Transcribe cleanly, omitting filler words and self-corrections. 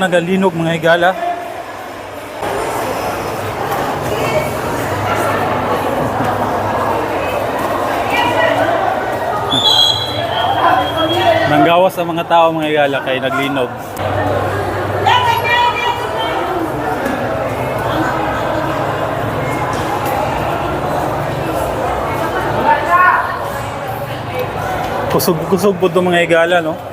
nagalinog, mga higala. Nanggawas sa mga tao, mga higala, kay naglinog. Kusog-kusog po itong mga higala, no?